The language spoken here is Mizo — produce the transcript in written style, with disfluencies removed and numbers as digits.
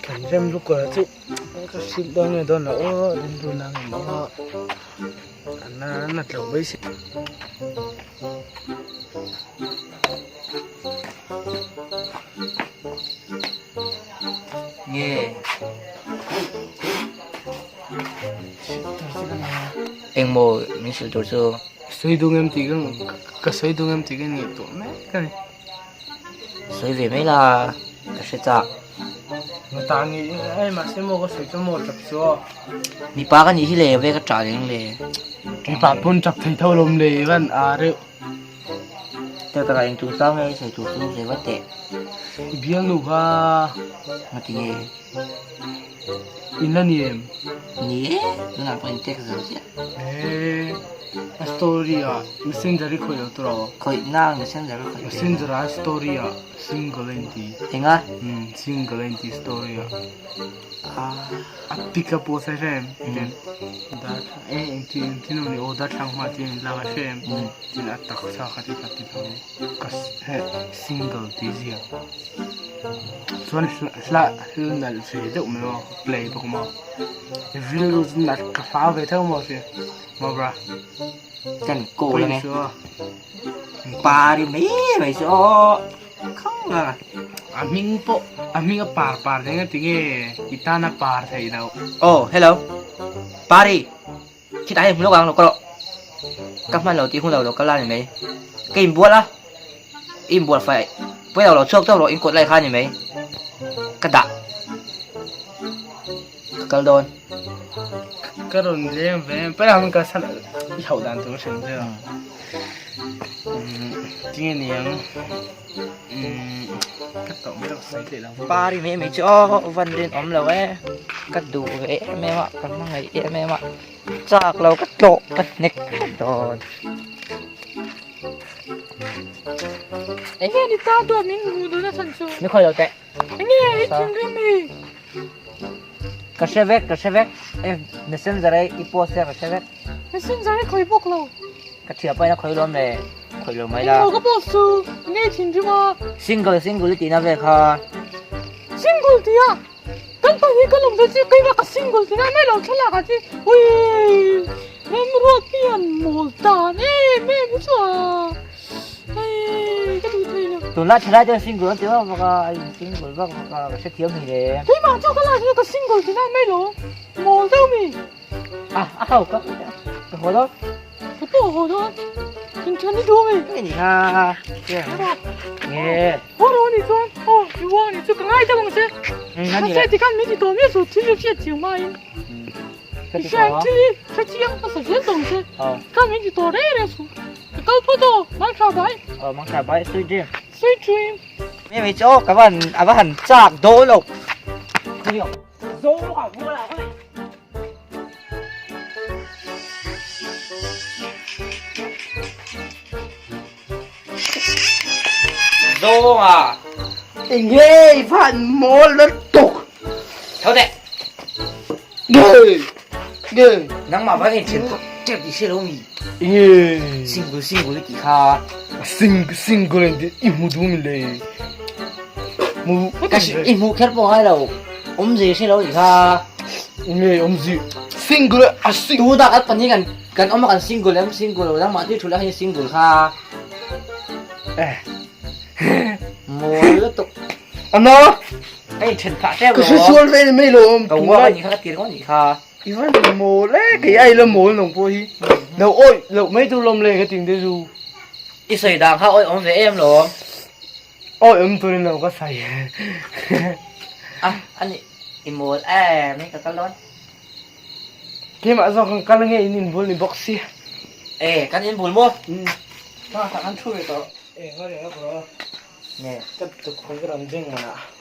Kan rem lukawr chu ka hrilh dawn nge dawn lo aw rilru nang em aw a na tlo mai si. Nge engmaw min hrilh tur chu. Sawi dung em tih ka ka sawi dung em tih ka ngaihtuah mek a ni. Sawi ve mai la ka hre chak. Ngata nge e mahse maw ka sawi chu maw tap chu aw. Mipa ka nih hi le ve ka tah reng le. Mipa pawn tap thei tho lawm le van a reuh. Teh takah eng tur sang nge i sawi tur chu ve vat teh. I bialnu kha. Ngati nge? In la ni em? Ni e, tunah pawh in text zo chiah. Eee, a story ah messenger i khawih lo tur aw. Khawih nang messenger ka khawih ve. Messenger ah story ah single a inti. Enga? Umm, single a inti story ah. Ah. A pic a post a hre em? Darthlang e engtin engtin awm ni aw darthlang hma chuan in lak a hre em? Tin a taksa kha chu ka ti tho ka single tih zia chuan hla hla nalh ve deuh mai maw play bawk maw rilru chu nalh ka hlau ve tho maw si maw bra kan call ange pari mai mai chu aw khang a a hming pawh a hming a par par reng a tinge i tana par theih loh oh hello pari Khitah hian hmu lawk ang lo ka rawh. Ka hman lo tih hun lo lo ka la ni mai. Ka inbual a, i inbual fai pawi lo lo chhuak tawk rawh in kawt lai kha ni mai. Ka dah. Ka kal dawn. Ka rawn leng ve em pawi ang ka san i hauh dan tur hrim zir ang. Tinge ni ang. Ka tawh mai lo sawi theih lo. Pari mai mai chu aw van rin awm lo e. Ka duh ve em em a, ka hmangaih em em a. Chak lo ka tlawh ka hnek dawn. Enge ni ta dawt min hmuh duh na chhan chu. Ni khawi lo teh. Enge i thinrim i. Ka hre vek ka hre vek e messenger e i post e ka hre vek. Messenger i khawi bawk lo. Ka thiam pawhin a khawi lawm le khawi lo mai la. Englo ka post chu enge i thinrim a. Single single i tihna vel kha. Single tih a kan pahnih kan awm ve chu keimah ka single tihna mai lo thlalak ah chuan uii remruat hi an mawl tan em em hi chu a hei ka duh thei lo. Tunlai thalai te single an ti vak vak a a in single vak vak a ka hrethiam hi le. Keimah chu ka lak chu ka single tihna mai lo mawl deuh mi. A a ho ka ka haw dawn. Ka pawh haw dawn. Inthen i duh mi. Nge ni kha. Nge. Haw rawh ni chuan. Aw i uang ni chu ka ngai deuh ang che. Mahse tikhan min ti tawh miah suh thil i hriat chiang hmain. I hriat thil i hre chiang hmasa zel tawh ang che. Khan min ti tawh reng reng suh. Ka kal phawt aw. Mangtha bai. Aw mangtha bai sweet dream. Sweet dream. Nge mi chu aw ka van a va han chak dawn lo. Zawng a. Enge van mawl lutuk. Tho teh. Nge nge. Nangmah van in then phah tep tih hria lo mi. Nge. Single single i tih kha. Sing single in tih i hmu duh mi le. Mu. Ka i hmuh kher pawh ngai lo. Awmzia hre lo tih kha. Nge awmzia single a sing. Tunah kan pahnih kan kan awm a kan single em single lo nangmah chu thulh ah hian single kha. Eh. Mawi lutuk. Ano? Hei then phah tep Ka hre sual ve ni mai lo awm. Ka uak a nih kha ka tir ngawt nih kha. I van mawl e kei ai la mawl nang pawh hi. Lo awi loh mai tur lawm le ka ting te chu. I sawi dan kha awi awm ve em lawm. Awi awm turin lo ka sawi. A ani i mawl em hei ka kal dawn. Keimah zawk kan kal ange in inbul ni bawk si. E kan inbul maw? Tah kan thu ve tawh. E ngaw reng a bro. Nge. Ka tukkhum ka rawn beng manah.